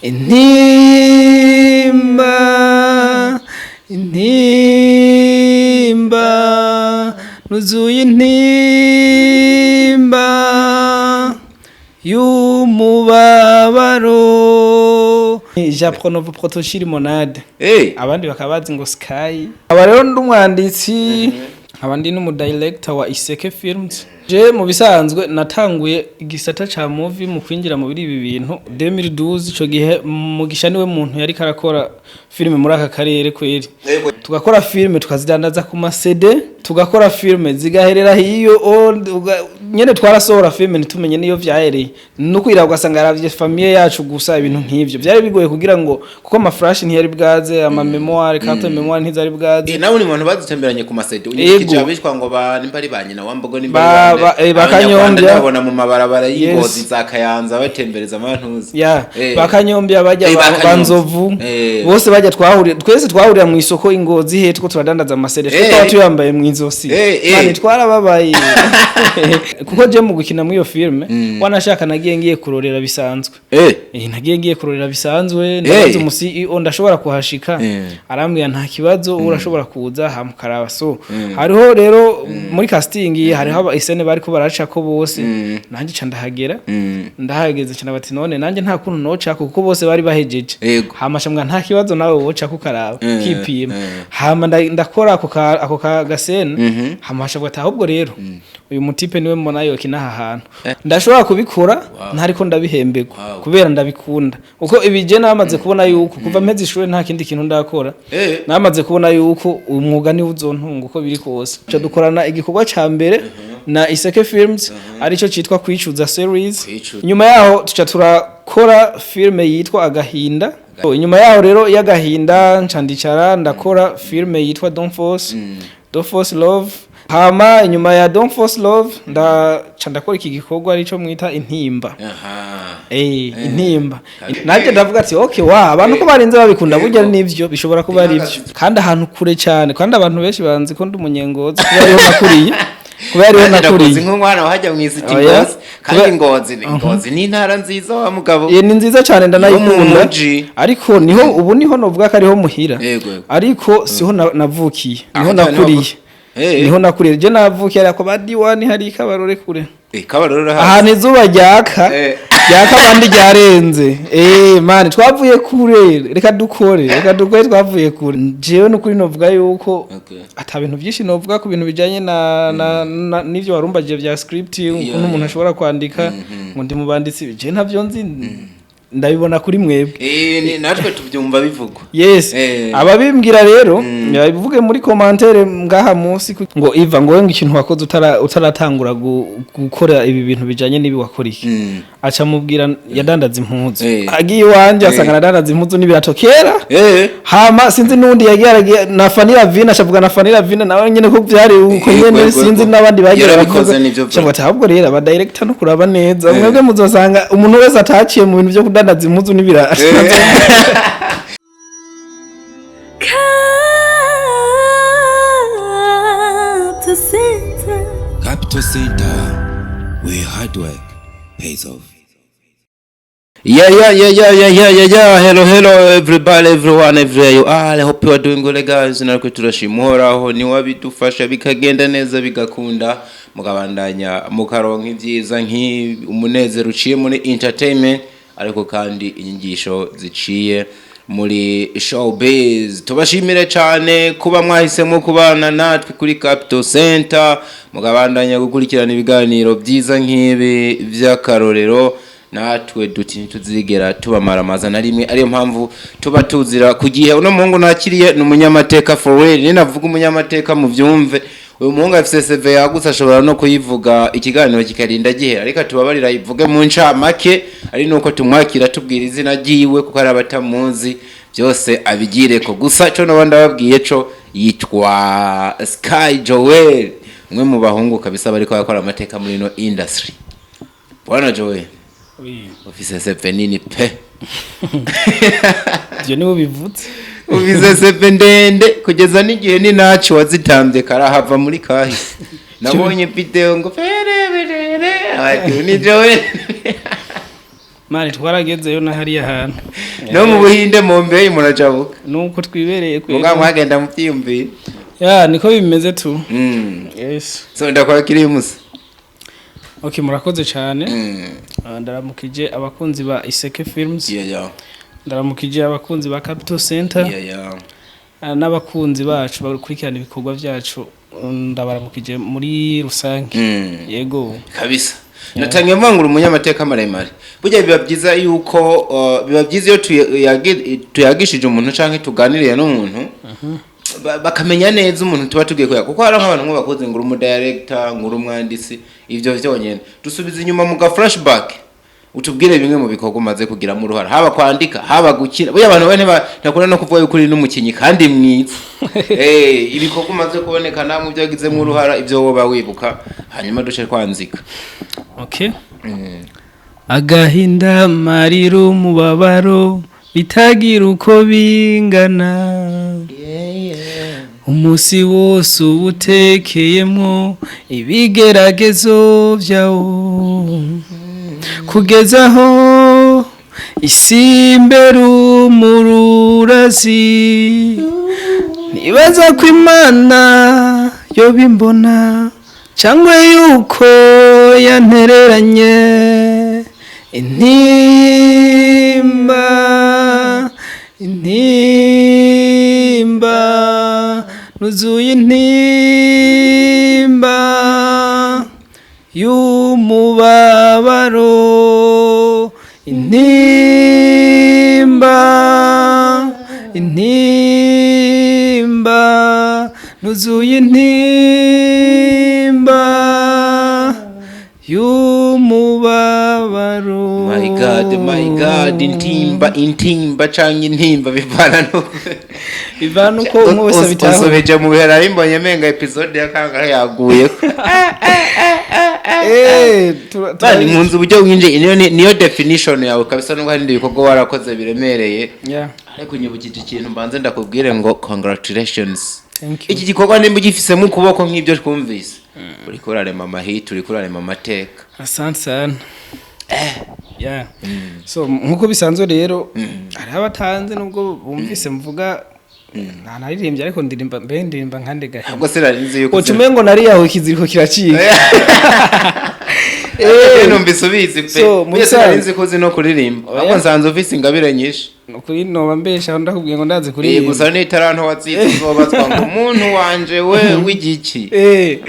Intimba, intimba, nuzuye intimba y'umubabaro. Japronovo Protoshiri Monade. Abandi bakaba bazi ngo Sky. Aba rero ndi umwanditsi, nkaba ndi n'umudirector wa Iseke Films. Je mu bisanzwe natanguye igisata ca movie mu kwinjira mu biri ibi bintu 2012. Ico gihe Mugisha niwe muntu yari karakora filime muri aka karere kweri. Tugakora filime, tukazidandaza ku ma CD, tugakora filime zigaherera hiyo nyene. Twarasohora filime ntitumenye niyo vyahereye, no kwira ugasanga yaravye famille yacu gusa. Ibintu nk'ivyo vyari bigoye kugira ngo, kuko ama flash ntiyari bwaze, ama mémoire, carte mémoire ntizari bwaze. Nawe uri mu bantu bazitemberanye ku ma CD. Yego. Unyikije abishwa ngo ba nimba ari ba nyina wambogo, nimba ari ba Abanyarwanda. Kanyombya. Ndabona mu mabarabara y'Ingozi, za Kayanza, batembereza amantuzi. Ya, bakanyombya bajya ba ba Nzovu. Bose bajya, twahurira twese, twahurira mu isoko Ingozi he two turadandaza ama CD, twaba tuyambaye mu izosi. Man, twarababaye kuko je mu gukina muri iyo filme wanashaka nagiye ngiye kurorera bisanzwe. Nagiye ngiye kurorera bisanzwe, ndabaza umu CEO ndashobora kuhashika? Arambwira nta kibazo, urashobora kuza hamukaraba. So hariho rero muri casting hariho aba isene bariko baraca ko bose, nanjye ca ndahagera. Ndahageze cyane, bati none nanjye nta kuntu noca kuko bose bari bahejeje? Hama shamwa nta kibazo, nawe woca kukaraba, kipima. Hama ndakora ako ka gasene. Hama shamwa ati ahubwo rero uyu mutipe niwe mbona yokina aha hantu. Ndashobora kubikora ntariko ndabihembegwa kubera ndabikunda, kuko ibi je namaze kubona yuko kuva mpeze ishure nta kindi kintu ndakora. Namaze kubona yuko umwuga niwo uzontunga uko biri kose. Ca dukorana igikorwa ca mbere na Iseke Films, arico citwa Kwicuza series. Kwicuza. Nyuma yaho tuca turakora filme yitwa Agahinda. Inyuma yaho rero y'Agahinda nca ndicara ndakora filme yitwa Don't Force, Don't Force Love. Hama inyuma ya Don't Force Love ndaca ndakora iki gikorwa arico mwita Intimba. Intimba nanjye ndavuga ati okay, wa abantu ko barinze babikunda burya nivyo bishobora kuba ari byo, kandi ahantu kure cyane, kandi abantu benshi banzi ko ndi umunyengozi kuba ariho nakuriye, kuba ariho Nanjye ndakuzi nakuriye. nk'umwana wahajya mu isiti. Oya. Ngozi kandi, Ngozi ni intara nziza wa mugabo. Ni nziza cyane, ndanayikunda. Yo mu muji. Ariko niho ubu niho novuga ko ariho muhira. Yego. Ariko siho navukiye, niho Ah, nakuriye. Niho nakuriye. Je navukiye ariko ba diwani hari Kabarore kure. Kabarore urahazi? Ahantu izuba ryaka ryaka abandi ryarenze. Man, twavuye kure, reka dukore, reka dukore, twavuye kure. Jewe nukuri novuga yuko ata bintu byinshi novuga ku bintu bijanye na n'ivyo warumbagije vya script, ukuntu umuntu ashobora kwandika, ngo ndi mu banditsi, je ntavyo nzi, ndabibona kuri mwebwe. Natwe tubyumva bivugwa. Yes. Ababimbwira rero babivuge muri commentaire ngaha munsi ngo Iva ngo ikintu wakoze utaratangura gukora ibi bintu bijanye n'ibi wakora iki? Aca mubwira yadandaza impuzu. Agiye iwanje asanga aradandaza impuzu n'ibirato kera. Hama sinzi n'undi yagiye aragiye na Fanira Vina, ashavuga na Fanira Vina nawe nyene ko byari uko nyene. Sinzi n'abandi bagiye Yarabikoze. baravuga. Nivyo. Cyangwa ati ahubwo rero aba director no kuraba neza, mwebwe muzosanga umuntu wese ataciye mu bintu byo kudandaza impuzu n'ibirato. Capital Center. Capital Center, where hard work pays off. Yeah. Hello, hello, everybody, everyone, everywhere you are. I hope you are doing well, guys. Natwe turashima Uhoraho ni wabidufasha bikagenda neza, bigakunda, mukabandanya mukaronka ibyiza nk'i umunezero uciye muri entertainment, ariko kandi inyigisho ziciye muri showbiz. Tubashimire cyane kuba mwahisemo kubana natwe kuri Capital Center, mukabandanya gukurikirana ibiganiro byiza nk'ibi by'akarorero. Natwe duti ntituzigera tubamaramaza na rimwe, ariyo mpamvu tuba tuzira ku gihe. Uno muhungu nakiriye ni umunyamateka for real. Ninavuga umunyamateka muvyumve, uyu muhungu afise CV yagutse, ashobora no kuyivuga ikiganiro kikarinda gihera, ariko tubabarira ivuge mu ncamake, ari nuko tumwakira tubwira izina ryiwe kuko ari abatamuzi byose abigireko. Gusa co noba ndababwiye co yitwa Sky Joel, umwe mu bahungu kabisa bariko bakora amateka muri ino industry. Bwana Joel, ufise CV nini pe. Ivyo nibo bivutse. Ufise CV ndende kugeza n'igihe ni nacu wazitambye karahava muri kahise. Nabonye video ngo pereberere ati ni Joel. Mani, twaragezeyo na hariya hantu. No mu Buhinde, Mumbai, murajabuka. Nuko twibereye kwe. Muga mwagenda mu vyiyumviro. Ya, niko bimeze tu. Yes. So ndakwakiriye, musa. Okay, murakoze cyane. Ah, ndaramukije abakunzi ba Iseke Films. Ndaramukije abakunzi ba Capital Center. Ah, n'abakunzi bacu bakurikirana ibikorwa byacu, ndabaramukije muri rusange. Yego. Kabisa, natangiye mvuga ngo uri umunyamateka maremare. Burya biba byiza yuko biba byiza iyo tuyagishije umuntu canke tuganiriye n'umuntu, bakamenya neza umuntu tuba tugiye kuya, kuko hari nk'abantu nk'abakozi ngo uri umudirector, ngo uri umwanditsi, ivyo vyonyene. Dusubiza inyuma mu ga flashback, utubwire bimwe mu bikorwa umaze kugiramo uruhara, haba kwandika, haba gukina. Burya abantu bane ntakunda no kuvuga yuko uri n'umukinyi kandi mwiza. Ibikorwa umaze kuboneka namwe, ibyo wagizemo uruhara, ibyo woba wibuka, hanyuma duce twanzika. Okay. Agahinda, marira, umubabaro bitagira uko bingana, umunsi wose uba utekeyemo ibigeragezo byawo, kugeza aho isi imbere umururazi. Nibaza ko Imana yobimbona cyangwa yuko yantereranye. Intimba, intimba, nuzuye intimba y'umubabaro. Intimba, intimba, nuzuye intimba y'umubabaro. My God, my God! Intimba, intimba canke intimba, bivana no Bivana uko umwe wese abitahura. Usobeje mu bihe nari mbonye menga episode ya kangahe yaguye. Bani nkunze uburyo winjiye, niyo definition yawe kabisa, nubwo hari ibindi bikorwa warakoze biremereye. Ariko nyibukije ikintu, mbanze ndakubwire ngo congratulations. Thank you. Iki gikorwa nimba ugifisemo ukuboko nk'ibyo twumvise, uriko urarema amahiti, uriko urarema amateka. Asante sana. Yeah. So nkuko bisanzwe rero, hariho abatanze nubwo bumvise mvuga nta naririmbye, ariko ndirimba, mbe ndirimba nkande gahe? Ntabwo sinari yuko Uca umengo nari yaho ikiziriko kiracika. Numvise ubizi pe. So, mu Burya sinari bisanzwe- nzi ko uzi no kuririmba. Oya. Ahubwo nsanze ufise ingabire nyinshi. Ukuri noba mbesha ndakubwiye ngo ndazi kuririmba. Gusa n'itaranto watsize, uzobazwa ngo umuntu wanje we w'igiki,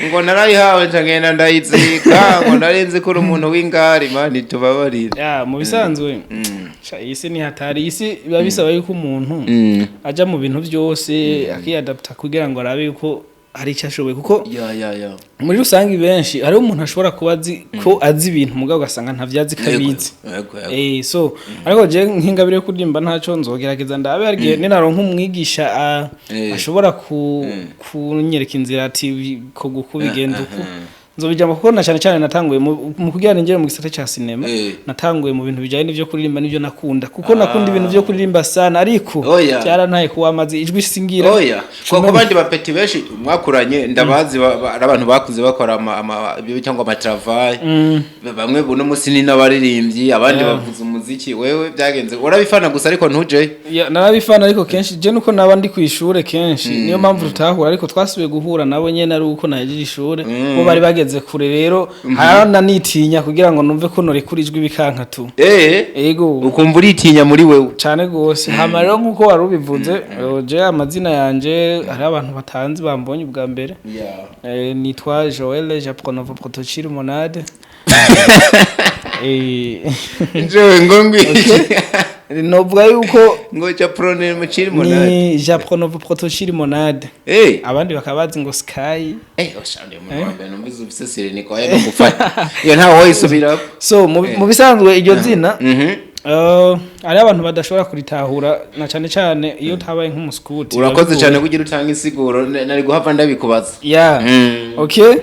ngo narayihawe nca ngenda ndayizika, ngo nari nzi ko uri umuntu w'ingari. Mani, tubabarire. Ya, mu bisanzwe, sha, iyi si ni hatari. Iyi si biba bisaba yuko umuntu aja mu bintu byose, akiyadapta kugira ngo arabe yuko hari icyo ashoboye, kuko ya ya ya muri rusange benshi, hariho umuntu ashobora kuba azi ko azi ibintu, mugabo ugasanga ntavyazi ko abizi. Yego, yego. So ariko je nk'ingabire yo kuririmba ntaco, nzogerageza ndabe hari igihe ninaronka umwigisha ashobora kunyereka inzira ati ko guku bigenda uku, nzobijamo, kuko na cyane cyane natanguye mu kugira ninjire mu gisata ca cinema. Natanguye mu bintu bijanye n'ivyo kuririmba, n'ivyo nakunda, kuko nakunda ibintu vyo kuririmba sana, ariko Oya. byarantaye kuwa amazi ijwi singira. Oya, kuko abandi bapeti benshi mwakuranye ndabazi, ari abantu bakuze bakora ibyo cyangwa amatravail, bamwe buno munsi ni n'abaririmbyi, abandi bavuza umuziki. Wewe byagenze urabifana gusa ariko ntujeyo? Ya, narabifana, ariko kenshi je nuko naba ndi kwishure kenshi, niyo mpamvu tutahura. Ariko twasubiye guhura nabo nyene ari uko nahejeje ishure, bo bari bageze kure. Rero harananitinya kugira ngo numve ko norekura ijwi bikanka tu. Ego. Ukumva uritinya muri wewe. Cane gose. Hama rero nkuko wari ubivuze, je amazina yanje, hari abantu batanzi bambonye ubwa mbere. Nitwa Joël Japronovo Protochir Monade. Njewe ngo ngwiki? Novuga yuko Ngo Japrone muciri munani? Ni Japronovo Protochir Monade. Abandi bakaba bazi ngo Sky. Oshande umuntu wa mbere numvise ufise sireniko ayo no gufata iyo ntawe woyisubirako. So mu bisanzwe iryo zina, hariho abantu badashobora kuritahura, na cyane cyane iyo utabaye nk'umuskuti. Urakoze cyane kugira utanga insiguro, nari guhava ndabikubaza. Yeah. Okay.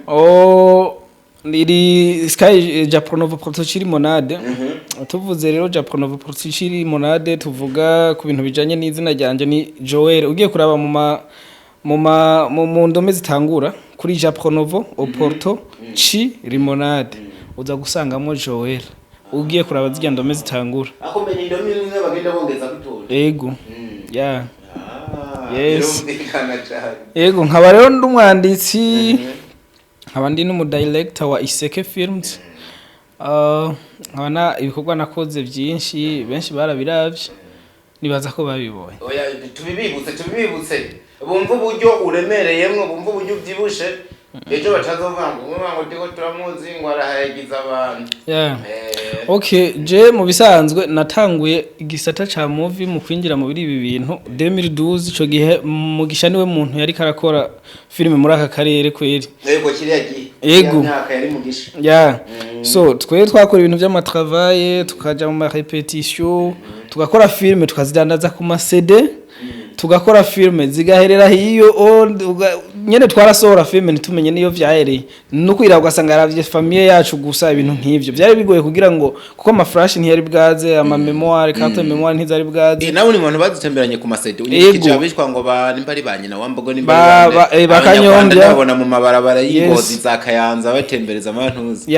Oh, iri Sky Japronovo Protochiri Monade. Tuvuze rero Japronovo Protochiri Monade, tuvuga ku bintu bijanye n'izina ryanje ni Joel. Ugiye kuraba mu ma mu ma mu mu ndome zitangura kuri Japronovo Oporto Chi Limonade, uza gusangamo Joel. Ugiye kuraba zirya ndome zitangura. Akomenya indome imwe bagenda bongeza kutura. Ego, yeah. Yes. Birumvikana cyane. Ego, nkaba rero ndi umwanditsi, nkaba ndi n'umudirector wa Iseke Films. Nkaba na ibikorwa nakoze byinshi, benshi barabiravye, nibaza ko babibonye. Oya, tubibibutse bumva uburyo uremereyemwo, bumva uburyo ubyibushe, ejo batazovuga ngo ndiko turamuzi ngo arahayagiza abantu. Okay, je mu bisanzwe natanguye igisata ca movie mu kwinjira mu biri ibi bintu 2012. Ico gihe Mugisha niwe muntu yari karakora filime muri aka karere kweri. Yego, kiriya gihe. Yego. Kiriya myaka yari Mugisha. Yeah. So twe twakora ibintu vy'amatravail, tukaja mu marépétition, tugakora filme, tukazidandaza ku ma CD, tugakora filme zigaherera hiyo nyene twarasohora filme ntitumenye niyo vyahereye, no kwira ugasanga yaravye famille yacu gusa. Ibintu nk'ivyo vyari bigoye kugira ngo, kuko ama flash ntiyari bwaze, ama mémoire, carte mémoire ntizari bwaze. Nawe ni muntu bazitemberanye ku masede. Yego. Unyikije abishwa ngo ba nimba ari ba nyina wambogo, nimba ari bande. Ba Abanyarwanda Kanyombya. ndababona mu mabarabara y'Ingozi, Yes. za Kayanza, batembereza amantuzi.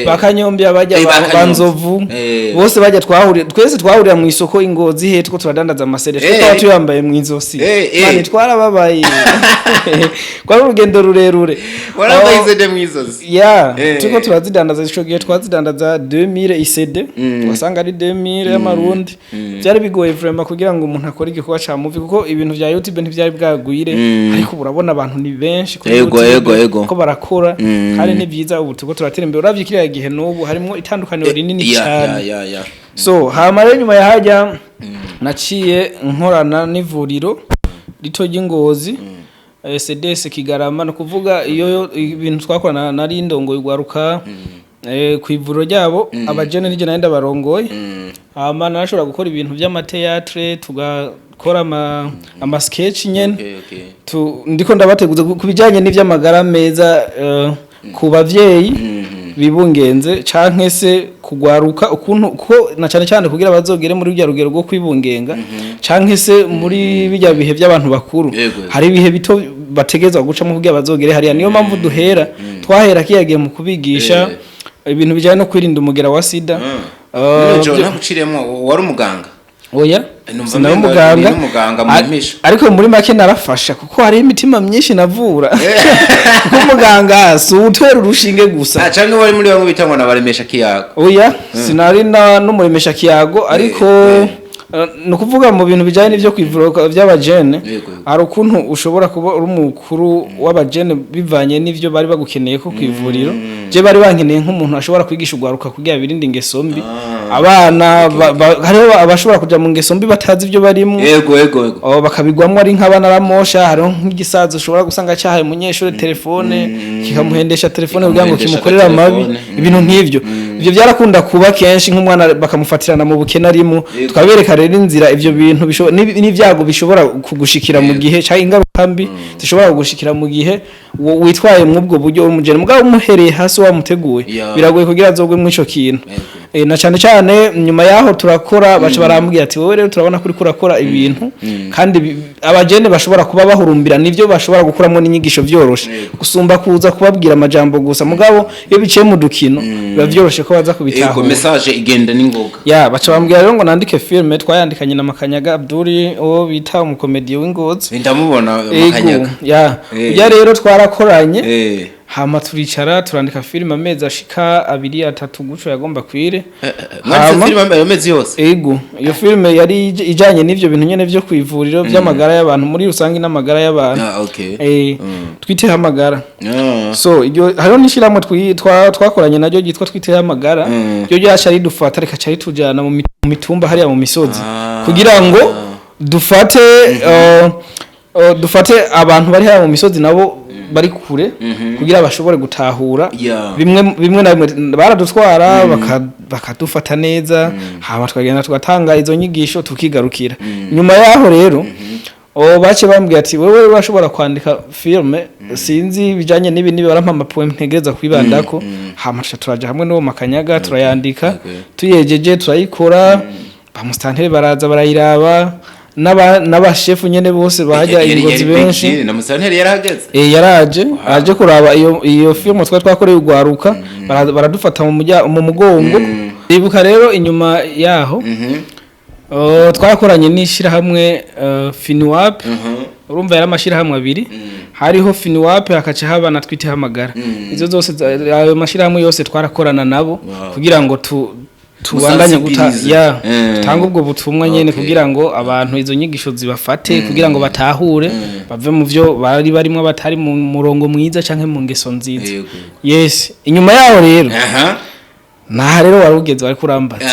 Bakanyombya bajya Ba Kanyombya. banzovu bose bajya twahurira, twese twahurira mu isoko Ingozi he two turadandaza amaCD, twe twaba tuyambaye mu izosi. Man, twarababaye, kwari urugendo rurerure. Warambaye Oh, iCD mw'izosi? Yeah. Turiko turazidandaza, ico gihe twazidandaza 2000 iCD, wasanga ari 2000 y'amarundi. Byari bigoye vraiment kugira ngo umuntu akore igikorwa ca movie, kuko ibintu vya YouTube ntivyari bwagwire, ariko ubu urabona abantu ni benshi kuri YouTube, Yego. ko barakora, kandi ni byiza. Ubu turiko turatera imbere. Uravye kiriya gihe n'ubu harimwo itandukaniro rinini cyane. Ya, ya, ya. So hama rero nyuma ya hajya naciye nkorana n'ivuriro rito ry'Ingozi, CDS Kigarama. No kuvuga iyo ibintu twakorana, nari ndongoye ugwaruka ku ivuriro ryabo, abajene nije nari ndabarongoye. Hama narashobora gukora ibintu vy'amathéâtre, tugakora ama sketch nyene. Ndiko ndabateguza ku bijanye n'ivy'amagara meza ku bavyeyi bibungenze canke se kugwaruka, ukuntu ko na cane cane kugira bazogere muri rya rugero rwo kwibungenga, canke se muri bijya bihe by'abantu bakuru. Yego. Hari ibihe bito bategezwa gucamo kugira bazogere hariya. Niyo mpamvu duhera, twahera kiyagiye mu kubigisha ibintu bijanye no kwirinda umugera wa sida. None naguciriyemo, wari umuganga? Oya. Numva Sinari umenga umuganga. uri n'umuganga mu mpisho. Ariko muri make narafasha, kuko hari imitima myinshi navura, kuko umuganga si uwutera urushinge gusa. Ah, canke wari muri bamwe bita ngo nabaremesha kiyago? Oya, sinari na n'umuremesha kiyago, ariko ni ukuvuga mu bintu bijyanye n'ibyo kwivura by'abajene, Yego. hari ukuntu ushobora kuba uri umukuru w'abajene bivanye n'ivyo bari bagukeneye ko kwivuriro. Je bari bankeneye nk'umuntu ashobora kwigisha ugwaruka kugira birinde ingeso mbi. Abana hariho abashobora kuja mu ngeso mbi batazi ibyo barimwo. yego yego yego Oh, bakabigwamwo ari nk'abana ramosha. Hariho nk'igisaza ushobora gusanga cyahaye umunyeshuri telefone, kikamuhendesha telefone kugira ngo Kikamuhendesha kimukorere amabi. agatelefone. Ibintu nk'ivyo, ivyo byarakunda kuba kenshi, nk'umwana bakamufatirana mu bukene arimo. Tukabereka rero inzira ivyo bintu n'ivyago bishobora kugushikira mu gihe, cyangwa ingaruka mbi zishobora kugushikira mu gihe witwaye mw'ubwo buryo w'umugeni. Mugabo umuhereye hasi wamuteguye, biragoye kugira azogwe mw'ico kintu. Na cyane cyane nyuma yaho turakora, baca barambwira ati: "Wowe rero turabona ko uriko urakora ibintu kandi abajene bashobora kuba bahurumbira, nivyo bashobora gukuramo n'inyigisho vyoroshe gusumba kuza kubabwira amajambo gusa." Mugabo iyo biciye mu dukino biba vyoroshe ko baza kubitahura. Message igenda n'ingoga. Ya, baca bambwira rero ngo nandike filme. Twayandikanye na Makanyaga Abduri, uwo bita umukomediye w'Ingozi. Ndamubona. Ego. Makanyaga. Ya. Ya, rero twarakoranye, hama turicara turandika filime amezi ashika 2, 3 guco yagomba kwire. Mwanditse Hama- filime ayo mezi yose? Ego, iyo filime yari ijanye n'ivyo bintu nyene vyo kwivuriro vy'amagara y'abantu muri rusange n'amagara y'abantu. Ah, okay. Twiteho amagara. So iryo hariho n'ishyirahamwe twakoranye naryo ryitwa Twiteho Amagara. Ryo ryaca ridufata rikaca ritujana mu mitumba hariya mu misozi, kugira ngo dufate dufate abantu bari hariya mu misozi nabo bari kure, kugira bashobore gutahura bimwe bimwe na bimwe. Baradutwara bakadufata neza, hama tukagenda tugatanga izo nyigisho, tukigarukira. Nyuma yaho rero bace bambwiye ati: "Wewe urashobora kwandika filme, sinzi bijanye n'ibi n'ibi." Barampa amapoem ntegereza kwibandako, hama tuca turaja hamwe n'uwo Makanyaga turayandika. Tuyejeje turayikora, ba musitanteri baraza barayiraba, n'abashefu nyene bose bajya Ingozi Ingozi benshi. Na musanteri yarahageze? Yaraje aje kuraba iyo filme twari twakoreye ugwaruka, baradufata mu mugongo. Ibuka rero inyuma yaho, twarakoranye n'ishirahamwe Finuap. Urumva yari amashirahamwe abiri, hariho Finuap, hakaca haba na Twite Hamagara. Izo zose ayo mashirahamwe yose twarakorana nabo kugira ngo tubandanye guta Musensibilize. ya tutanga ubwo butumwa nyene, kugira ngo abantu izo nyigisho zibafate, kugira ngo batahure, bave mu vyo bari barimwo, batari mu murongo mwiza canke mu ngeso nziza. Yes, inyuma yaho rero, naha rero wari ugeze, wari kurambaza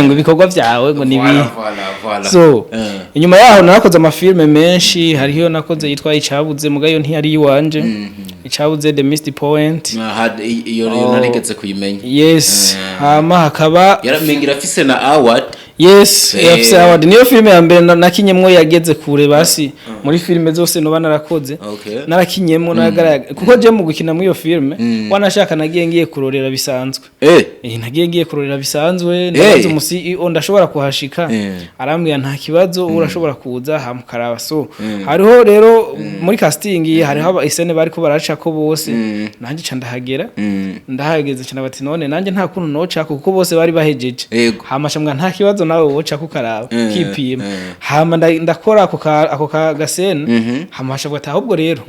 ngo ibikorwa vyawe ngo ni Voilà, voilà, voilà. So inyuma yaho narakoze amafilme menshi. Hariho nakoze yitwa Icabuze, muga yo ntiyari iwanje, Icabuze The Missed Point. Aha, iyo rero narigeze kuyimenya. Yes, hama hakaba Yaramenga irafise na award. Yes, yafise award. Niyo filme ya mbere nakinyemwo yageze kure basi muri filme zose noba narakoze. Narakinyemwo, naragaragara, kuko je mu gukina muri iyo filme, wanashaka, nagiye ngiye kurorera bisanzwe. Nagiye ngiye kurorera bisanzwe, ndabaza umu CEO: "Ndashobora kuhashika?" Arambwira: "Nta kibazo, urashobora kuza hamukaraba." So hariho rero muri casting, hariho aba isene bariko baraca ko bose, nanjye ca ndahagera. Ndahageze ca bati: "None nanjye nta kuntu noca?" Kuko bose bari bahejeje. Hama ca mbwira: "Nta kibazo, nawe woca kukaraba, kipima." Hama ndakora ako ka gasene. Hama ca ati: "Ahubwo rero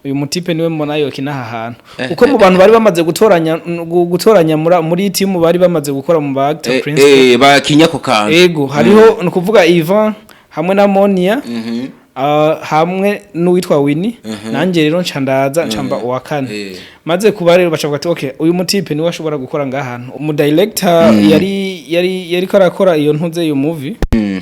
uyu mutipe niwe mbona yokina aha hantu," kuko mu bantu bari bamaze gutoranya gutoranya muri team bari bamaze gukora mu ba actor principal, bakinya ako kantu. Ego, hariho, ni ukuvuga Ivan hamwe na Monia, hamwe n'uwitwa Winnie. Nanjye rero nca ndaza, nca mba uwa kane. Maze kuba rero baca bavuga ati: "Okay, uyu mutipe niwe ashobora gukora ngaha hantu." Umu director yari yariko arakora iyo ntuze, iyo movie,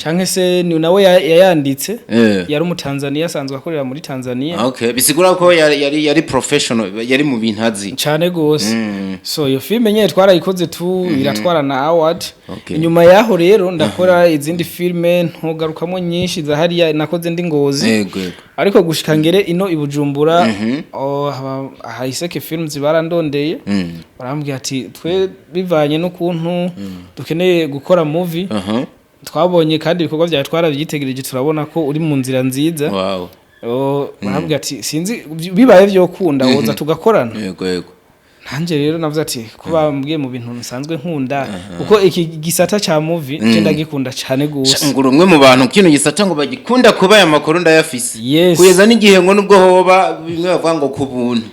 canke se ni nawe yayanditse, yari umutanzania, asanzwe akorera muri Tanzania. Okay, bisigura ko yari professional, yari mu bintu azi. Cane gose. So iyo filme nyene twarayikoze tu, iratwara na award. Inyuma yaho rero ndakora izindi filme, ntugarukamo nyinshi za hariya nakoze ndi Ngozi, Yego. ariko gushika ngere ino i Bujumbura, oh, Iseke Films barandondeye, barambwira ati: "Twe bivanye n'ukuntu dukeneye gukora movie, twabonye kandi ibikorwa byawe twarabyitegereje, turabona ko uri mu nzira nziza." Oh, barambwira ati: "Sinzi bibaye vyokunda woza tugakorana." Yego yego. Nanjye rero navuze ati ko bambwiye mu bintu nsanzwe nkunda, kuko iki gisata ca movie je ndagikunda cane gose. Ngo umwe mu bantu kino gisata ngo bagikunda, kuba aya makuru ndayafise. Kugeza n'igihe ngo nubwo hoba bimwe bavuga ngo ku buntu,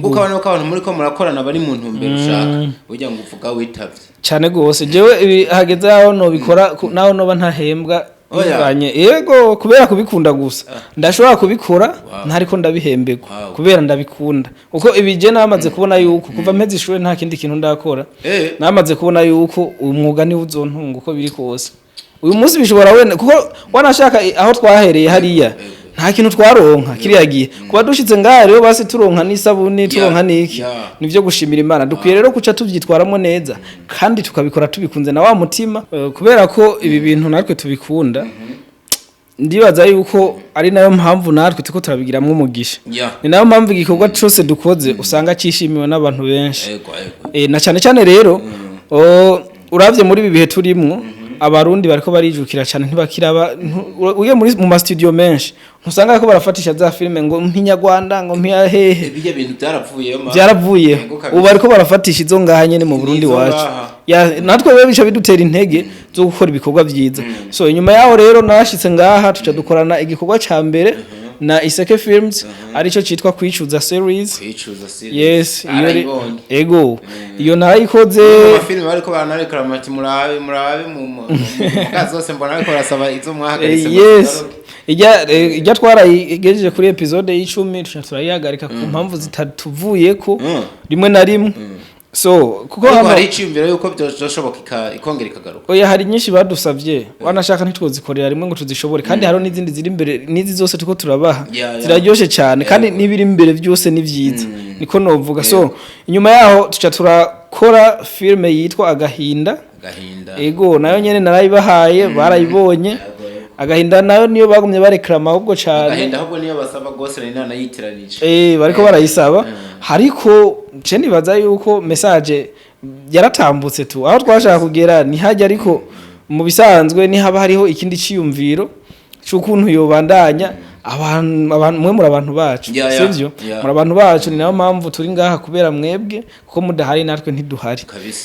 ukabona ko abantu muri ko murakorana bari mu ntumbero ushaka, burya ngo uvuga witavye. Cane gose. Jewe ibi hageze aho nobikora naho noba ntahembwa. Oya. Bivanye, yego, kubera kubikunda gusa ndashobora kubikora ntariko ndabihembegwa, kubera ndabikunda. Kuko ibi je namaze kubona yuko kuva mpeze ishure nta kindi kintu ndakora. Namaze kubona yuko umwuga niwo uzontunga uko biri kose. Uyu munsi bishobora wenda kuko wanashaka aho twahereye hariya nta kintu twaronka kiriya gihe, kuba dushitse ngaha rero basi turonka n'isabuni, turonka n'iki, nivyo gushimira Imana. Dukwiye rero kuca tuvyitwaramo neza kandi tukabikora tubikunze na wa mutima, kubera ko ibi bintu natwe tubikunda. Ndibaza yuko ari nayo mpamvu natwe tuko turabigiramwo umugisha. Ni nayo mpamvu igikorwa cose dukoze usanga cishimiwe n'abantu benshi. Yego yego. Na cyane cyane rero, uravye muri ibi bihe turimwo, Abarundi bariko barijukira cyane, ntibakiraba ugiye muri mu ma studio menshi ntusanga ko barafatisha za filime ngo mpinyarwanda, ngo mpiya hehe. Bijya bintu byaravuyeyo ma. Byaravuye. Yego kabisa. Ubu bariko barafatisha izo ngaha nyene mu Burundi Izo wacu. ngaha. Ya, natwe rero bica bidutera intege zo gukora ibikorwa vyiza. So inyuma yaho rero nashitse ngaha, tuca dukorana igikorwa ca mbere na Iseke Films, arico citwa Kwicuza series. Kwicuza series. Yes, iyo Arayibonye. ego, iyo narayikoze. Amafilime bariko baranarekera ati: "Murabe, murabe mu zose mbona bariko barasaba izo mwahagaritse ngo Yes. zigaruke." Ijya twarayigejeje kuri episode y'icumi, tuca turayihagarika ku mpamvu zitatuvuyeko rimwe na rimwe. So kuko Ariko hano hari iciyumviro yuko byoshoboka ikongera ikagaruka. Oya, hari nyinshi badusavye, wanashaka ntitwozikorera rimwe ngo tuzishobore, kandi hariho n'izindi ziri imbere n'izi zose tuko turabaha, ziraryoshe cyane kandi n'ibiri imbere byose ni vyiza, niko novuga. So inyuma yaho tuca turakora filme yitwa Agahinda. Agahinda. Ego, nayo nyene narayibahaye, barayibonye. Agahinda nayo niyo bagumye bareklama ahubwo cyane. Agahinda ahubwo niyo basaba gose, nari nanayitiranije. Bariko barayisaba, ariko je nibaza yuko message yaratambutse tu, aho twashaka kugera ntihajya. Ariko mu bisanzwe nihaba hariho ikindi ciyumviro c'ukuntu yobandanya. Abantu mwe muri abantu bacu, sivyo? Muri abantu bacu, ni nayo mpamvu turi ngaha, kubera mwebwe, kuko mudahari natwe ntiduhari.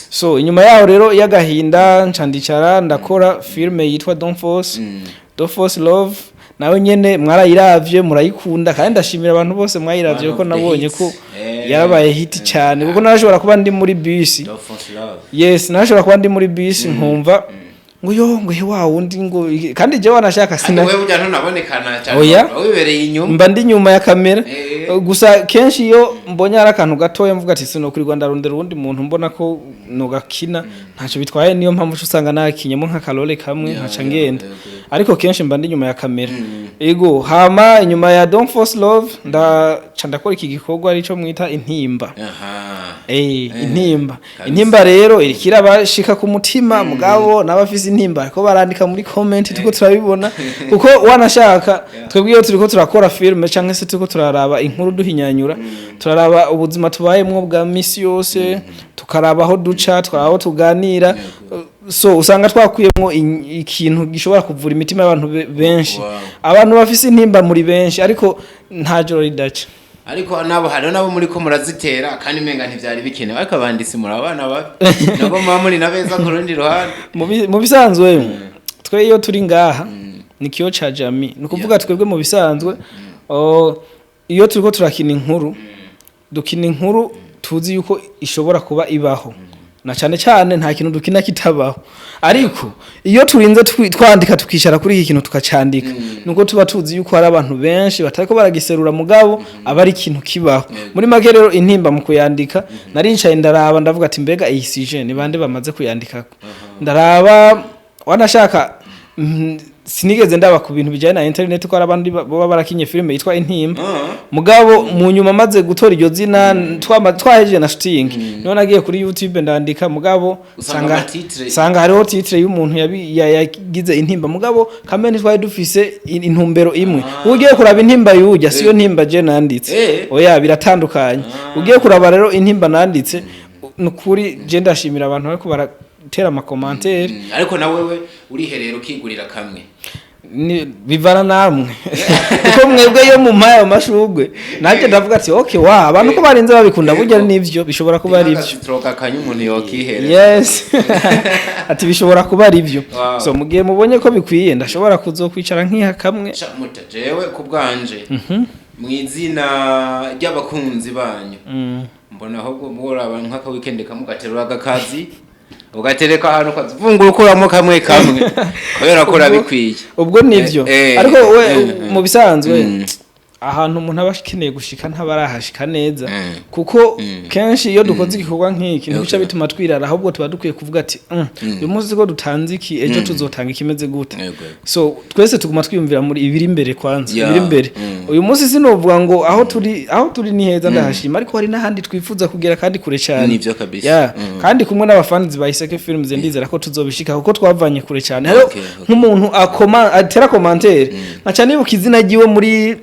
So inyuma yaho rero y'agahinda, nca ndicara ndakora filme yitwa Don't Force, Don't Force Love. Nawe nyene mwarayiravye, murayikunda, kandi ndashimira abantu bose mwayiravye, kuko nabonye ko yarabaye hit cyane, kuko narashobora kuba ndi muri bisi. Don't Force Love. Yes, narashobora kuba ndi muri bisi nkumva ngo yo, ngo he, wa wundi, ngo kandi jewe wanashaka Kandi sina wewe burya ntunabonekana cyane. Oya. Uba wibereye inyuma. Mba ndi nyuma ya kamera. Gusa kenshi iyo mbonye hari akantu gatoya, mvuga ati sinokurirwa ndarondera uwundi muntu, mbona ko nogakina ntacyo bitwaye. Niyo mpamvu uca usanga nakinyemo nk'akarore kamwe, nkaca ngenda, ariko kenshi mba ndi inyuma ya kamera. Ego, hama inyuma ya Don't Force Love ndaca ndakora iki gikorwa arico mwita Intimba. Intimba. Intimba rero iriko irabashika ku mutima, mugabo n'abafise intimba ariko barandika muri comment, turiko turabibona, kuko wanashaka twebwe iyo turiko turakora filme canke se turiko turaraba inkuru duhinyanyura, turaraba ubuzima tubayemwo bwa misi yose, tukaraba aho duca, tukaraba aho tuganira. So usanga twakuyemwo ikintu gishobora kuvura imitima y'abantu benshi. Abantu bafise intimba muri benshi, ariko nta joro ridaca. Ariko nabo, hariho nabo muri ko murazitera, kandi umenga ntivyari bikenewe. Ariko abanditsi muri abana babi, nabo muba muri na beza ku rundi ruhande. Mu bisanzwe twe iyo turi ngaha ni kioo ca jamii, ni ukuvuga twebwe mu bisanzwe, iyo turiko turakina inkuru, dukina inkuru tuzi yuko ishobora kuba ibaho, na cyane cyane nta kintu dukina kitabaho. Ariko iyo turinze twandika, tukicara kuri iki kintu tukacandika, nuko tuba tuzi yuko hari abantu benshi batariko baragiserura, mugabo aba ari ikintu kibaho. Muri make rero, Intimba mu kuyandika naricaye ndaraba, ndavuga ati mbega iyi sujet ni bande bamaze kuyandikako? Ndaraba, wanashaka sinigeze ndaba ku bintu bijyanye na internet ko hari abandi baba barakinye filime yitwa Intimba. Mugabo mu nyuma maze gutora iryo zina, twahejeje na shooting, niho nagiye kuri YouTube ndandika, mugabo Usanga sanga amatitre. sanga hariho titre y'umuntu yagize Intimba, mugabo kamwe ntitwari dufise intumbero imwe. Ugiye kuraba Intimba yujya siyo Ntimba je nanditse. Oya, biratandukanye. Ugiye kuraba rero Intimba nanditse, nukuri je ndashimira abantu bariko baratera amacommentaires. Ariko na wewe uriherera ukigurira kamwe? Bivana namwe, kuko mwebwe iyo mumpaye ayo mashurwe nanjye ndavuga ati okay, wa abantu ko barinze babikunda, burya nivyo, bishobora kuba ari ivyo. Stroke kanya umuntu yokiherera. Yes, ati bishobora kuba ari byo. So mu gihe mubonye ko bikwiye, ndashobora kuzokwicara nkiha kamwe. Sha, muta jewe ku bwanje, mu izina ry'abakunzi banyu, mbona ahubwo mworaba nk'aka weekend kamwe ugaterura agakazi ugatereka ahantu ukazivungura ukuramo kamwe kamwe, kubera ko urabikwiye. Ubwo nivyo. Ariko we mu bisanzwe ahantu umuntu aba akeneye gushika ntabarahashika neza, kuko kenshi iyo dukoze igikorwa nk'iki ntibica bituma twirara, ahubwo tuba dukwiye kuvuga ati uyu munsi ko dutanze iki, ejo tuzotanga ikimeze gute?" So twese tuguma twiyumvira muri ibiri imbere kwanza, ibiri imbere. Uyu munsi sinovuga ngo aho turi ni heza, ndahashima, ariko hari n'ahandi twifuza kugera kandi kure cyane. Nivyo kabisa. Kandi kumwe n'abafanizi ba Iseke Films ndizera ko tuzobishika, kuko twavanye kure cyane. Hariho nk'umuntu akoma atera commentaire, nkaca nibuka izina ryiwe muri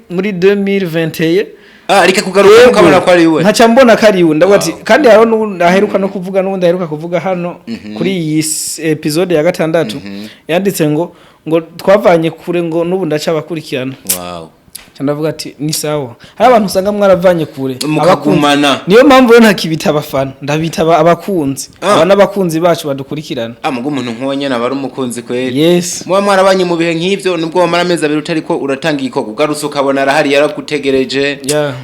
2021. Ah, reka kugaruka ukabona ko ari we. Nkaca mbona ko ari we, ndavuga ati kandi hariho n'uwundi aheruka no kuvuga, n'uwundi aheruka kuvuga hano kuri iyi episode ya gatandatu, yanditse ngo twavanye kure, ngo n'ubu ndacabakurikirana. Nca ndavuga ati ni sawa. Hari abantu usanga mwaravanye kure. Mukagumana. Abakunzi. Niyo mpamvu rero ntakibita abafana, ndabita abakunzi. Aba n'abakunzi bacu badukurikirana. Ah, mugo umuntu nk'uwo nyene aba ari umukunzi kweri. Muba mwarabanye mu bihe nk'ivyo, nubwo wamara amezi 2 utariko uratanga igikorwa, ugarutse ukabona arahari yaragutegereje,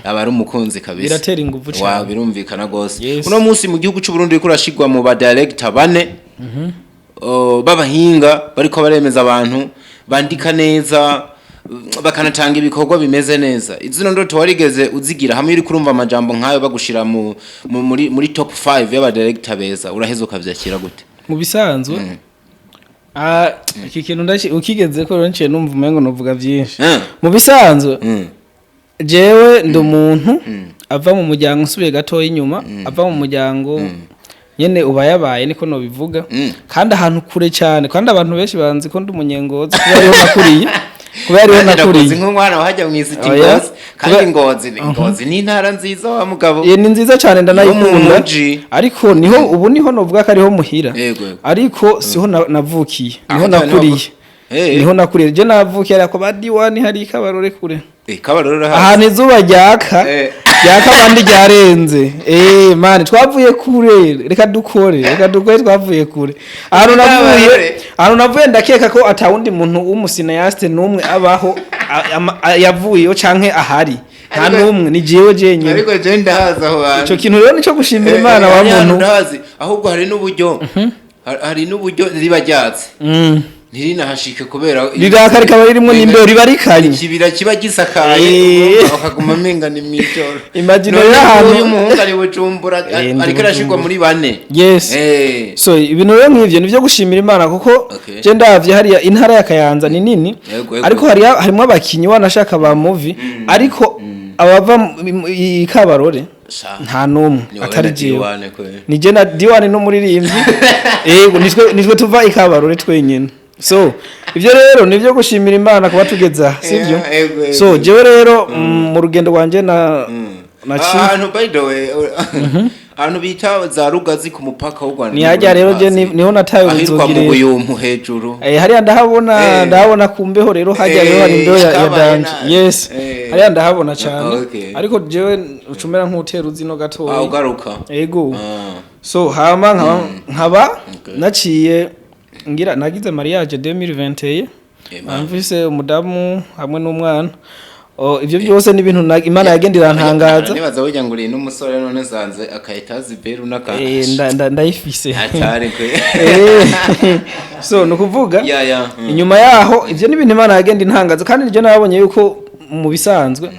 aba ari umukunzi kabisa. Biratera inguvu cane. Birumvikana gose. Uno munsi mu gihugu c'u Burundi uriko urashigwa mu ba director bane b'abahinga bariko baremeza abantu bandika neza, bakanatanga ibikorwa bimeze neza. Izino ndoto warigeze uzigira hamwe uri kurumva amajambo nk'ayo bagushira mu muri top 5 y'aba director beza, uraheza ukavyakira gute? Mu bisanzwe, iki kintu ukigeze ko rero nciye numva umengo novuga byinshi. Mu bisanzwe, jewe ndi umuntu ava mu muryango, nsubiye gatoya inyuma, ava mu muryango nyene uba yabaye, niko nobivuga, kandi ahantu kure cyane, kandi abantu benshi banzi ko ndi umunyengozi kuba ariho nakuriye, kuba ariho Nanjye ndakuzi nakuriye. nk'umwana wahajya mu isiti. Oya. Ngozi kandi, Ngozi ni intara nziza wa mugabo. Ye, ni nziza cyane, ndanayikunda. Yo mu muji. Ariko niho ubu niho novuga ko ariho muhira, Yego, yego. ariko siho navukiye, niho Ah, nakuriye. Niho nakuriye. Je navukiye ariko ba diwani hari Ikabarore kure. Kabarore hasi. Ahantu izuba ryaka, ryaka abandi ryarenze. Man, twavuye kure, reka dukore, reka dukore, twavuye kure. Ahantu navuye, Kabarore. ahantu navuye, ndakeka ko atawundi muntu w'umu cinéaste n'umwe abaho yavuyeyo canke ahari, nta n'umwe, ni jewe jenyine. Ariko je ndahazi aho hantu. Ico kintu rero nico gushimira Imana wa Hari ahantu muntu. Ndahazi, ahubwo hari n'uburyo hari n'uburyo riba ryatse ntirinahashike kubera Riraka rikaba ririmwo n'imbeho, riba rikanye. Ikibira kiba gisakaye, bakaguma amenga ni mw'ijoro. Imagine None rero ahantu- uyu muhungu ari Bujumbura, Ndi ariko arashirwa Bujumbura. muri bane. Yes. So ibintu rero nk'ivyo nivyo gushimira Imana, kuko je ndavye hariya intara ya Kayanza ni nini, Yego, yego. ariko hariya harimwo abakinyi wanashaka ba movie, ariko abava i Kabarore Sha. nta n'umwe Ni wowe atari na jewe. Diwane kwe. Ni je na Diwani n'umuririmbyi, yego, nitwe tuva i Kabarore twenyene. So ivyo rero nivyo gushimira Imana kuba tugeza, sivyo? Yeah, yego, yego. So jewe rero mu rugendo rwanje na naciye Ahantu, by the way, ahantu bita za Rugazi ku mupaka w'u Rwanda. Ni hajya rero je niho nataye ahitwa uruzogi mu rero. Buyumpu hejuru. Hariya ndahabona, ndahabona ku mbeho rero, hajya rero hari imbeho ya Kabaye danje. nabi. Yes. Hariya ndahabona cyane. Ariko jewe ucumera nk'utera uzino Ah, gatoya. ugaruka. Ego. Ah. So hama nkaba naciye ngira nagize mariage 2021. Man. Mfise umudamu hamwe n'umwana. Oh, ivyo byose ni ibintu Imana yagenda irantangaza. Nibaza burya ngo uri n'umusore, none nsanze akayitazi beru n'aka Ndayifise. Atari kwe. So ni ukuvuga Ya. inyuma yaho ivyo ni ibintu Imana yagenda intangaza, kandi niryo nabonye yuko mu bisanzwe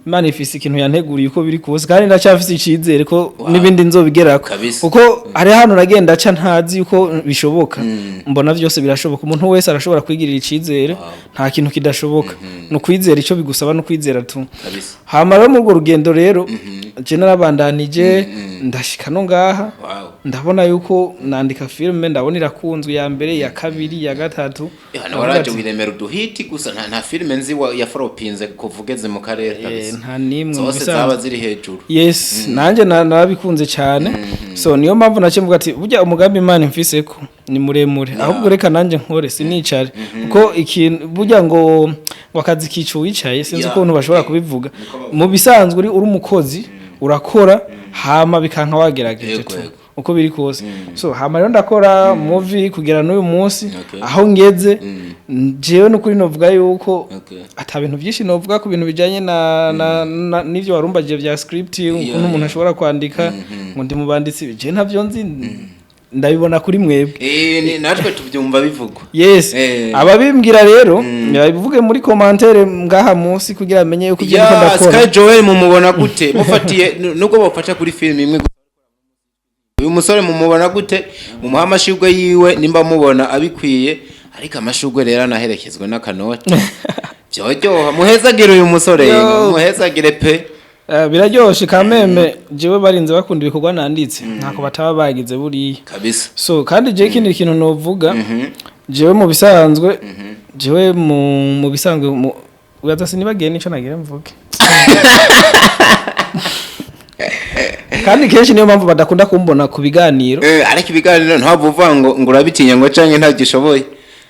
Imana ifise ikintu yanteguriye uko biri kose, kandi ndacyafise icizere ko n'ibindi nzobigerako. Kuko hari hano nagenda aca ntazi yuko bishoboka, mbona vyose birashoboka. Umuntu wese arashobora kwigirira icizere, nta kintu kidashoboka, ni ukwizera. Ico bigusaba ni ukwizera tu. Hama rero muri urwo rugendo rero je narabandanije ndashika no ngaha. Ndabona yuko nandika filime, ndabona irakunzwe, ya mbere, iya kabiri, iya gatatu. Hano Ndavuga waraje ati, wiremera uduhiti gusa, nta filime nzi ya floppinze kuvugeze mu karere kabisa. Nta nimwe mu Zose bisanzwe. zaba ziri hejuru. Yes, nanjye narabikunze cyane. So niyo mpamvu naciye mvuga ati burya umugambi Imana imfise ko ni muremure, ahubwo reka nanjye nkore sinicare, kuko ikintu burya ngo akazi kica uwicaye, sinzi ukuntu bashobora kubivuga. Mu bisanzwe uri umukozi, urakora hama bikanka wagerageje tu, uko biri kose. So hama rero ndakora movie kugera n'uyu munsi aho ngeze. Jewe n'ukuri novuga yuko ata bintu byinshi novuga ku bintu bijanye na n'ivyo warumbagiye vya script, ukuntu umuntu ashobora kwandika, ngo ndi mu banditsi, je ntavyo nzi, ndabibona kuri mwebwe. Natwe tubyumva bivugwa. Yes. Ababimbwira rero babivuge muri commentaire ngaha munsi kugira amenye yuko ibyo ndiko Ya ndakora. Sky Joel mumubona gute? Mufatiye nubwo bafata kuri film imwe gusa, uyu musore mumubona gute? Mumuha amashurwe yiwe nimba mubona abikwiye, ariko amashurwe rero anaherekezwe n'akanoti, byoryoha. Muhezagire uyu musore. Yo. Muhezagire pe. Biraryoshe kameme, jewe barinze bakunda ibikorwa nanditse, ntako bataba bagize buriya. So kandi jewe ikindi kintu novuga, jewe mu bisanzwe, jewe mu bisanzwe mu uraza sinibagiye nico nagira mvuge, kandi kenshi niyo mpamvu badakunda kumbona ku biganiro. Ariko ibiganiro ntabwo uvuga ngo urabitinya ngo canke ntagishoboye.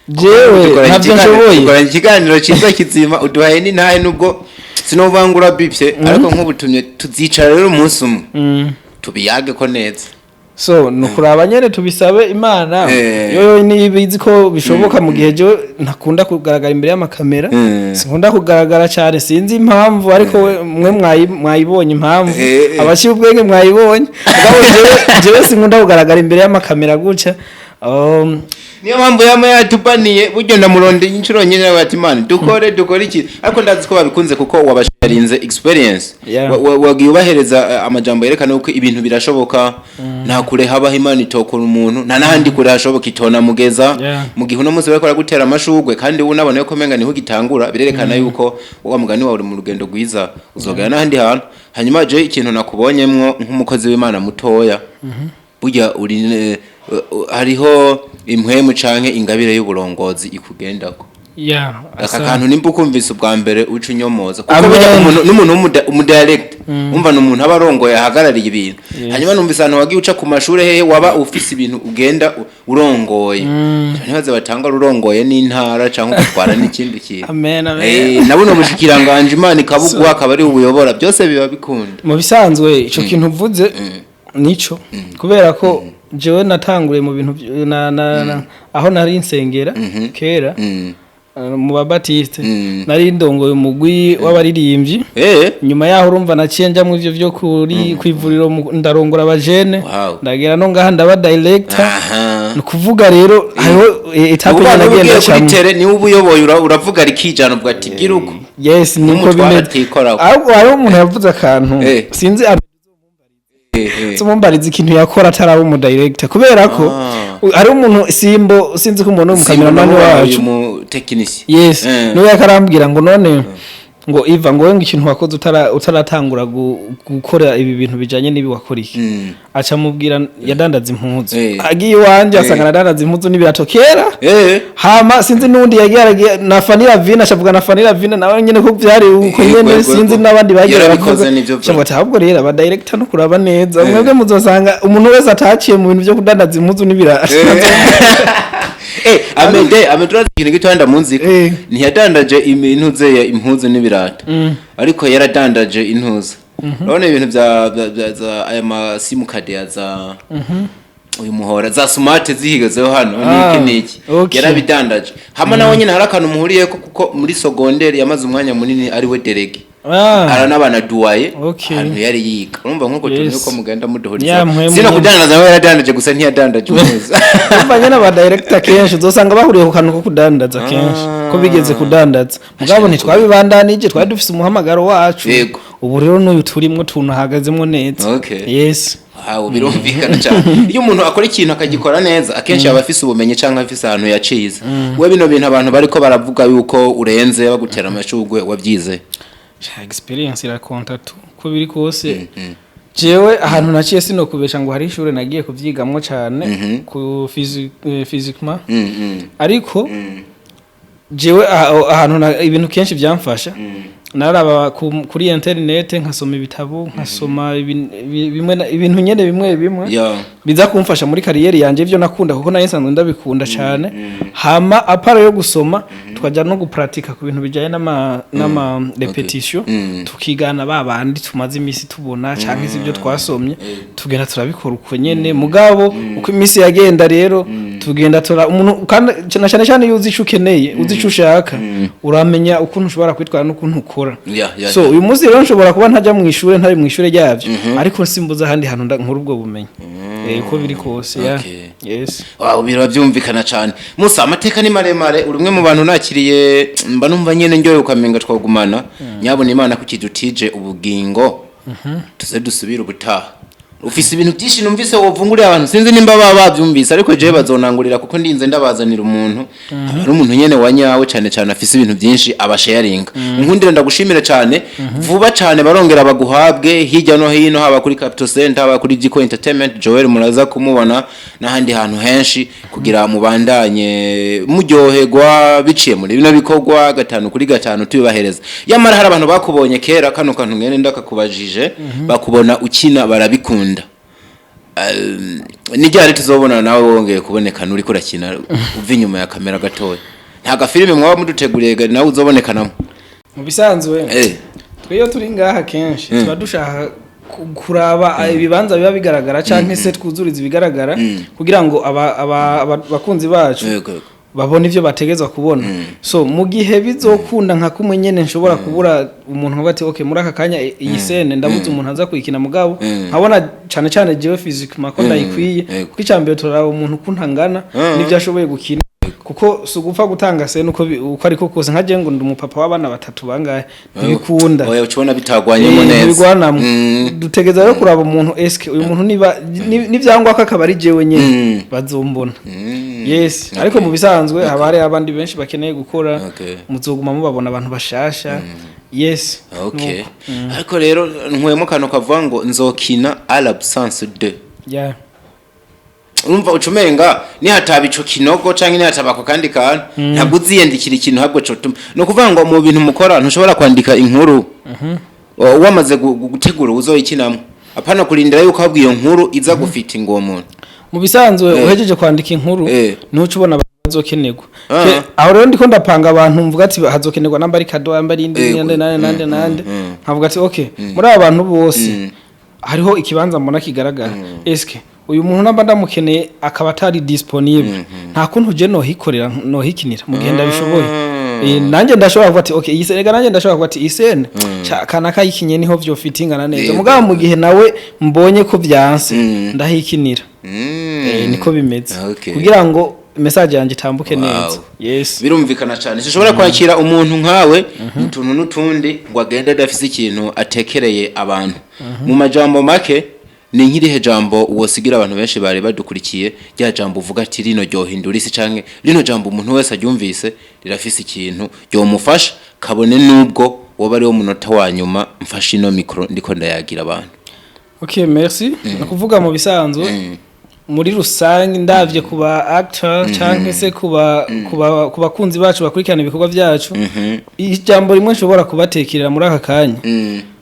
Jewe Dukoranye ntabyo nshoboye. Dukoranye ikiganiro cyiza kizima, uduhaye n'intahe, nubwo sinovuga ngo urabipye, ariko nk'ubutumye tuzicara rero umunsi umwe tubiyage ko neza. So ni ukuraba nyene tubisabe Imana, yoyo niba izi ko bishoboka, mu gihe jewe ntakunda kugaragara imbere y'amakamera. Sinkunda kugaragara cyane, sinzi impamvu, ariko mwe mwayibonye impamvu. Abaciye ubwenge mwayibonye. Mugabo jewe sinkunda kugaragara imbere y'amakamera gutya. Niyo mpamvu yama yatubaniye, buryo ndamuronde inshuro nyine bati Imana dukore iki, ariko ndazi ko babikunze kuko wabasharinze experience. Wagiye ubahereza amajambo yerekana uko ibintu birashoboka. Nta kure habaho Imana itokora umuntu, nta n'ahandi kure hashoboka itona mugeza. Mu gihe uno munsi bariko baragutera amashurwe kandi ubu unabona yuko umenga niho ugitangura, birerekana yuko wa mugani wawe uri mu rugendo rwiza, uzogera n'ahandi hantu. Hanyuma je ikintu nakubonyemwo nk'umukozi w'Imana mutoya, burya uri hariho impwemu canke ingabire y'uburongozi ikugendako. Yeah, Aka asante. kantu nimba ukumvise ubwa mbere uca unyomoza, kuko Amen. burya umuntu n'umuntu w'umudirector, umva, ni umuntu aba arongoye, ahagarariye ibintu. Hanyuma numvise ahantu wagiye uca ku mashuri, hehe waba ufise ibintu ugenda urongoye, ntibaze batanga urongoye n'intara cyangwa ugatwara n'ikindi kintu. Amen, amen. Na buno bushikiranganje Imana ikabuguha, akaba ari ubuyobora, byose biba bikunda. Mu bisanzwe ico kintu uvuze nico, kubera ko jewe natanguriye mu bintu aho nari nsengera kera, mu babatiste. Nari ndongoye umugwi w'abaririmbyi. Nyuma yaho urumva naciye njya mu ivyo vyo kuri kwivuriro, ndarongora abajene. Ndagera no ngaha ndaba director. Ni ukuvuga rero hariho étape Ubu nyene ugiye nagenda kuri ncamwo. terrain, niwe uba uyoboye, uravuga rikijana, uvuga ati gira uko. Yes, niko N'umutware bimeze. atikoraho. Ahubwo hariho umuntu yavuze akantu, sinzi zumumbariza ikintu yakora ataraba umu director, kubera ko hari umuntu Simbo, sinzi ko umuntu w'umukameramani wacu. Uyu mu technicien. Yes. Niwe yakarambwira ngo none ngo Iva, ngo ngo ikintu wakoze utaratangura gukora ibi bintu bijanye n'ibi wakora iki? Aca mubwira yadandaza impuzu. Agiye iwanje asanga aradandaza impuzu n'ibirato kera. Hama sinzi n'undi yagiye aragiye na Fanny Lavine, ashavuga na Fanny Lavine nawe nyene ko byari uko nyene. Sinzi n'abandi bagiye Yarabikoze. baravuga. Nivyo. Ashavuga ati ahubwo rero aba director no kuraba neza, mwebwe muzosanga umuntu wese ataciye mu bintu byo kudandaza impuzu n'ibirato. Amede urazi ikintu gitoya ndamunzi ko ntiyadandaje impuzu ze, impuzu n'ibirato, ariko yaradandaje intuza. Urabona ibintu bya za aya ma simukadi ya za uyu muhora za smart zihigezeho hano, niki niki, yarabidandaje. Hamwe nawe nyine hari akantu muhuriyeko, kuko muri secondaire yamaze umwanya munini ari we délégué, aranabana duwaye ahantu yari yiga. Urumva nk'uko turi uko mugenda muduhuriza. Ya, mwe sino kudandaza nawe yaradandaje, gusa ntiyadandaje impuzu. Urumva nyene aba director kenshi uzosanga bahuriye ku kantu ko kudandaza kenshi, ko bigeze kudandaza. Mugabo ntitwabibandanije, twari dufise umuhamagaro wacu. Ubu rero n'uyu turimwo tunahagazemwo neza. Yes. Aho birumvikana cyane. Iyo umuntu akora ikintu akagikora neza, akenshi aba afise ubumenyi cyangwa afise ahantu yacize. We bino bintu abantu bariko baravuga yuko urenze, bagutera amashurwe, wabyize? Sha, experience irakonta tu, ko biri kose. Jewe ahantu naciye sinokubesha ngo hari ishure nagiye kuvyigamwo cane ku physiquement, ariko jewe ahantu ibintu kenshi byamfasha, naraba kuri internet, nkasoma ibitabo, nkasoma bimwe ibintu nyene bimwe bimwe biza kumfasha muri carrière yanje, ivyo nakunda, kuko nari nsanzwe ndabikunda cyane. Hama à part yo gusoma, tukajya no gupratika ku bintu bijyanye n'ama répétition, tukigana ba bandi tumaze iminsi tubona canke se ibyo twasomye, tugenda turabikora uko nyene. Mugabo uko iminsi yagenda rero tugenda tura umuntu, kandi na cyane cyane iyo uzi ico ukeneye, uzi ico ushaka, uramenya ukuntu ushobora kwitwara n'ukuntu ukora. So uyu munsi rero nshobora kuba ntajya mu ishure, ntari mu ishure ryavyo, ariko simbuza ahandi hantu nkura ubwo bumenyi. Uko biri kose, yeah. Yes. Wow, biba byumvikana cyane. Musa, amateka ni maremare. Uri umwe mu bantu nakiriye mba numva nyene ndyoye, ukamenga twagumana. Nyabona Imana kukidutije ubugingo, tuze dusubire ubutaha. Ufise ibintu byinshi numvise wovunguriye abantu, sinzi nimba baba babyumvise, ariko jewe bazonangurira, kuko ndinze ndabazanira umuntu aba ari umuntu nyene wa nyawe, cyane cyane afise ibintu byinshi abasharinga. Nkundire ndagushimire cyane. Vuba cyane barongera baguhabwe hirya no hino, haba kuri Capital Center, haba kuri Giko Entertainment, Joel muraza kumubona n'ahandi hantu henshi, kugira mubandanye muryoherwa biciye muri bino bikorwa gatanu kuri gatanu tubibahereza. Yamara hari abantu bakubonye kera, kano kantu mwene ndakakubajije, bakubona ukina barabikunda. Nijyari tuzobona nawe wongeye kuboneka nuri kurakina, uva inyuma ya kamera gatoya? Nta gafilime mwaba muduteguriye nawe uzobonekanamo? Mu bisanzwe, twe iyo turi ngaha kenshi tuba dushaka kuraba ibibanza biba bigaragara canke se twuzuriza ibigaragara, kugira ngo abakunzi bacu Yego, yego. babone ivyo bategezwa kubona. So mu gihe bizokunda, nka kumwe nyene nshobora kubura umuntu nkavuga ati okay, muri aka kanya iyi scène ndabuze umuntu aza kuyikina, mugabo nkabona cane cane jewe physiquement ko ndayikwiye, kuko icambere turaraba umuntu ukuntu angana n'ivyo ashoboye gukina, kuko si ugupfa gutanga scène uko ariko kose. Nka jewe ngo ndi umupapa w'abana batatu bangahe, ntibikunda. Oya, ucibona bitagwanyemo neza. Ntibigwanamwo. Dutegeza rero kuraba umuntu, eske uyu muntu niba nivyangwa ko akaba ari jewe nyene, bazombona. Yes. Ariko mu bisanzwe haba hari abandi benshi bakeneye gukora. Muzoguma mubabona abantu bashasha. Yes. Okay. Nuko. Ariko rero nkuyemo akantu kavuga ngo nzokina à l'absence de. Urumva ucumenga nihataba ico kinogo canke nihataba ako kandi kantu, ntabwo uziyandikira ikintu ahubwo cotuma. Ni ukuvuga ngo mu bintu mukora ntushobora kwandika inkuru wamaze gutegura uzoyikinamwo, apana kurindira yuko ahubwo iyo nkuru iza gufitinga uwo muntu. Mu bisanzwe, uhejeje kwandika inkuru, ntuca ubona abantu bazokenerwa. Aho rero ndiko ndapanga abantu, mvuga ati hazokenerwa namba ari kado, namba ari indi, nande nande nande nande, nkavuga ati okay, muri aba bantu bose hariho ikibanza mbona kigaragara. Eske uyu muntu namba ndamukeneye akaba atari disponible, nta kuntu je nohikorera, nohikinira mu gihe ndabishoboye? Nanjye ndashobora kuvuga ati okay, iyi scène, nanjye ndashobora kuvuga ati iyi scène kanaka yikinye niho vyofitingana neza. Mugabo mu gihe nawe mbonye ko vyanse, ndahikinira. Niko bimeze kugira ngo message yanjye itambuke neza, yes. Birumvikana cyane. Sinshobora kwakira umuntu nkawe mu tuntu n'utundi ngo agende adafise ikintu atekereye abantu. Mu majambo make, ni nk'irihe jambo wosigira abantu benshi bari badukurikiye, rya jambo uvuga ati rino ryohindura isi, canke rino jambo umuntu wese aryumvise rirafise ikintu ryomufasha, kabone n'ubwo woba ariwo munota wa nyuma mfashe ino mikoro ndiko ndayagira abantu? Okay, merci. Ni ukuvuga mu bisanzwe, muri rusange, ndavye ku ba actor canke se ku bakunzi bacu bakurikirana ibikorwa byacu, ijambo rimwe nshobora kubatekerera muri aka kanya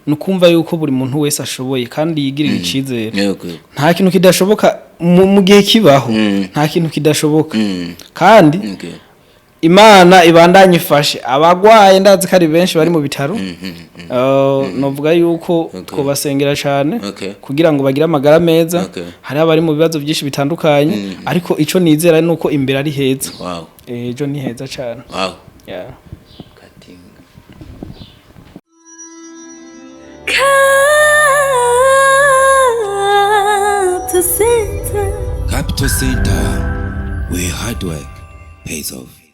ni ukumva yuko buri muntu wese ashoboye kandi yigirira icizere. Nta kintu kidashoboka mu gihe kibaho, nta kintu kidashoboka. Kandi Imana ibandanye ifashe abagwaye, ndazi ko ari benshi bari mu bitaro. Novuga yuko twobasengera cyane kugira ngo bagire amagara meza. Hari abari mu bibazo byinshi bitandukanye, ariko ico nizera ni uko imbere ari heza. Ejo ni heza cyane. Yeah. Katinga. Capital Center. Capital Center, where hard work pays off.